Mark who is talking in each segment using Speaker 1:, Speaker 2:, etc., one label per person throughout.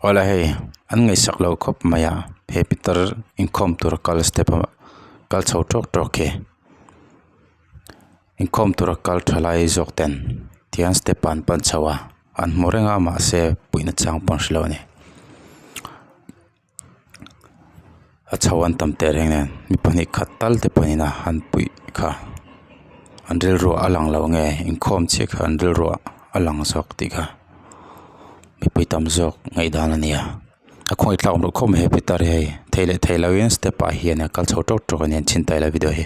Speaker 1: Awle hei an ngaihsak lo khawp mai a he pitar inkhawm tur kal step a kal chho tawk tawk hi inkhawm tura kal tha lai zawk ten tihian step ah an pan chho a an hmu reng a mahse puihna chang pawh an hrelo a ni. A chho an tam teh reng nen mi pahnih khat tal te pawhin a han puih kha an rilru a lang lo nge inkhawm chiah kha an rilru a lang zawk tih kha mipui tam zawk ngaihdan a ni a a khawngaih thlak awm loh khawp mai he pitar hi hei thei leh thei loin step ah hian a kal chho tawk tawk a ni an chhintai lai video hi.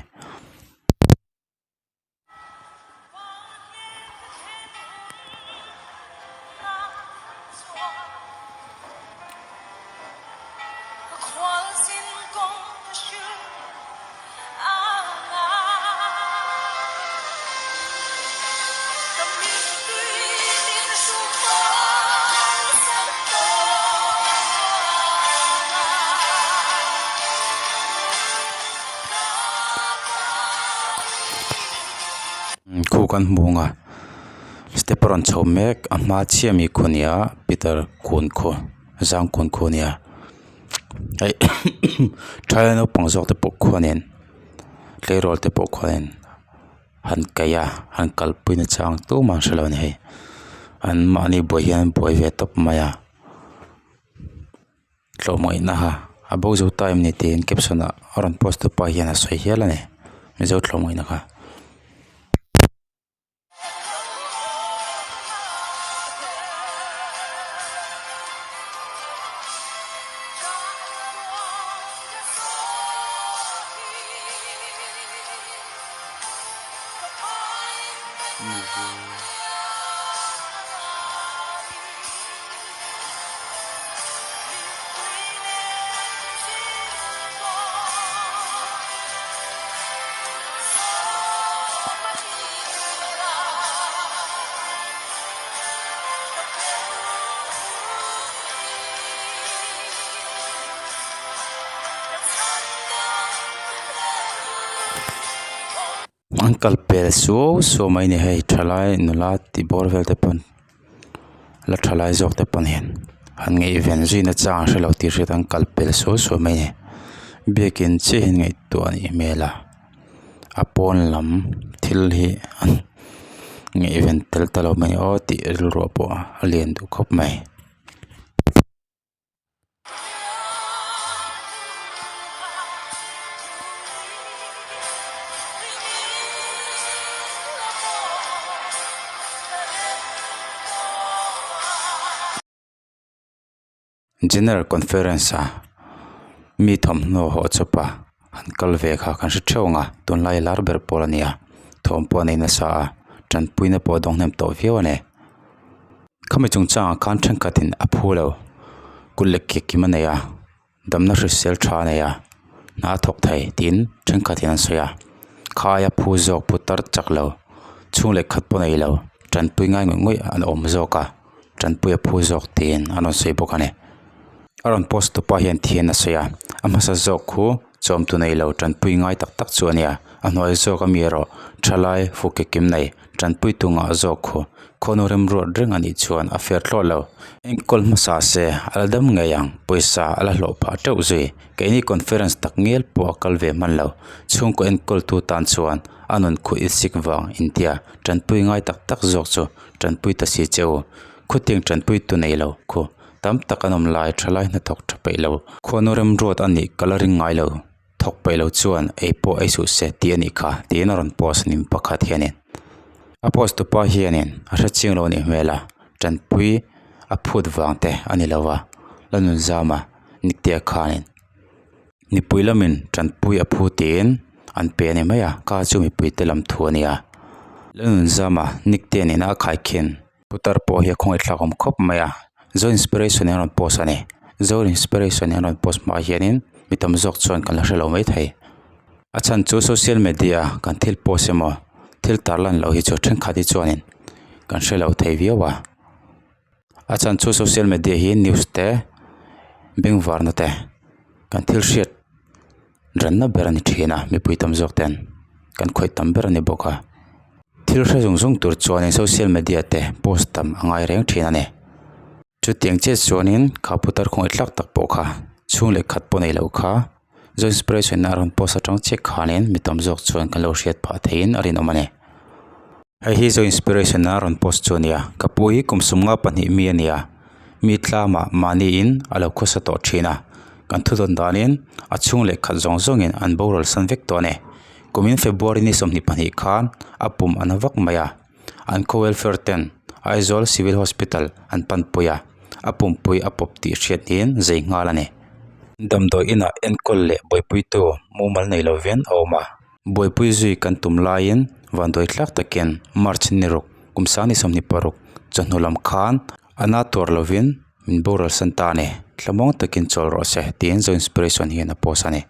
Speaker 1: Khu kan hmu ang a step a rawn chho mek a hma chiah ami khu a ni a pitar kun khu zang kun khu a ni a hei thalai naupang zawk te pawh khuanin tleirawl te pawh khuanin han kaih a han kalpui na chang tumah an hrelo a ni hei an mahni buai hian an buai ve tawp mai a. Tlawmngaihna ha a bo zo ta em ni tiin caption ah a rawn post tu pa hian a sawi hial a ni mizo tlawmngaihna kha. An kal pel suau suau mai a ni hei thalai nula tih bawr vel te pawn la thalai zawk te pawn hian an ngaihven zui na chang an hrelo tih hriat an kal pel suau suau mai a ni biakin chiah hi an ngaihtuah a nih hmel a a pawn lam thil hi an ngaihven tel ta lo mai aw tih rilru ah pawh a lian duh khawp mai. General conference a mi thawmhnaw hawh chawp a an kal ve kha kan hre theuh ang a tunlai lar ber pawl a ni a thawm pawh a nei nasa a tanpuina pawh a dawng hnem tawh viau a ni. Khami chungchangah khan thenkhatin a phu lo kut leh ke kim a nei a damna hrisel tha a nei a hna a thawk thei tiin thenkhatin an sawi a khaia phu zawk phu tar chak lo chhung leh khat pawh nei lo tanpui ngai ngawih ngawih an awm zawk a tanpui a phu zawk tiin an rawn sawi bawk a ni a rawn post tu pa hian thian a sawi a a hmasa zawk khu chawm tu nei lo tanpui ngai tak tak chu a nia a hnuai zawk ami erawh thalai fu ke kim nei tanpui tu ngah zawk khu Khawnawh remruat reng a nih chuan a fair thlawh lo. Enkawl hmasa se a la dam ngei ang, pawisa a la hlawh phah teuh zui. Keini conference tak ngial pawh a kal ve hman lo. Chhungkaw enkawltu tan chuan a nun khuh insik vang intia tanpui ngai tak tak zawk chu tanpui ta si che u. Khutiang tanpui tu nei lo khu tam tak an awm lai thalai hnathawk tha peih lo. Khawnawh remruat a nih ka la ring ngai lo. Thawk peih lo chuan ei pawh ei suh se tih a nih kha tiin a rawn post nim pakhat hianin a post tupa hianin a hre chiang lo a nih hmel a tanpui a phut vang te a ni lo a la nun zam a niktea khanin mipui lamin tanpui a phu tiin an pe a ni mai a kha chu mipui te lam thu a ni a la nun zam a niktea nena a khaikhin. Putar pawh hi a khawngaih thlak awm khawp mai a zo inspiration in a rawn post a ni zo inspiration in a rawn post hmaah hianin mi tam zawk chuan kan la hrelo maithei a chhan chu social media kan thil post emaw thil tar lan loh hi chu thenkhat hi chuanin kan hrelo thei viau a a chhan chu social media hi news te bengvarna te kan thil hriat ranna ber a ni thin a mipui tam zawk ten kan khawih tam ber a ni bawk a thil hre zung zung tur chuanin social media te post tam a ngai reng thin a ni. Chutiang chiah chuanin kha putar khawngaih tlak tak pawh kha chhung leh khat pawh nei lo kha Zo inspiration a rawn post atang chiah khanin mi tam zawk chuan kan lo hriat phah theiin a rinawm a ni. Hei hi Zo inspiration a rawn post chu a ni a, ka pu hi kum sumnga pahnih mi a ni a, mi tlamah mahniin a lo khawsa tawh thin a, kan thu dawn danin a chhung leh khat zawng zawngin an boral san vek tawh a ni. Kumin February ni 22 khan a pum a na vak mai a. An khaw welfare ten Aizawl Civil Hospital an panpui a, a pumpui a pawp tih hriat niin zei nghal a ni. Damdawi inah enkawl leh buaipuitu mumal nei lovin a awm a. Buaipui zui kan tum laiin vanduai tlak takin March ni ruk kum sang ni 26 chawhnu lam khan a na tuar lovin min boral san ta a ni. Thlamuang takin chawl rawh se tiin Zo Inspiration hian a post a ni.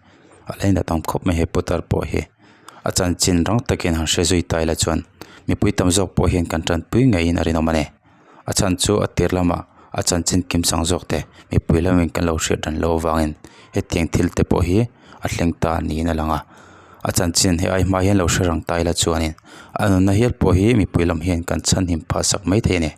Speaker 1: A la inah tam khawp mai he putar pawh hi. A chanchin rang takin han hre zui ta ila chuan mipui tam zawk pawh hian kan tanpui ngeiin a rinawm a ni. A chhan chu a tir lamah a chanchin kim sang zawk te mipui lamin kan lo hriat ran loh avangin hetiang thil te pawh hi a thleng ta niin a lang a. A chanchin he ai hma hian lo hre rang ta ila chuanin a nunna hial pawh hi mipui lam hian kan chhanhim phah sak maithei a ni.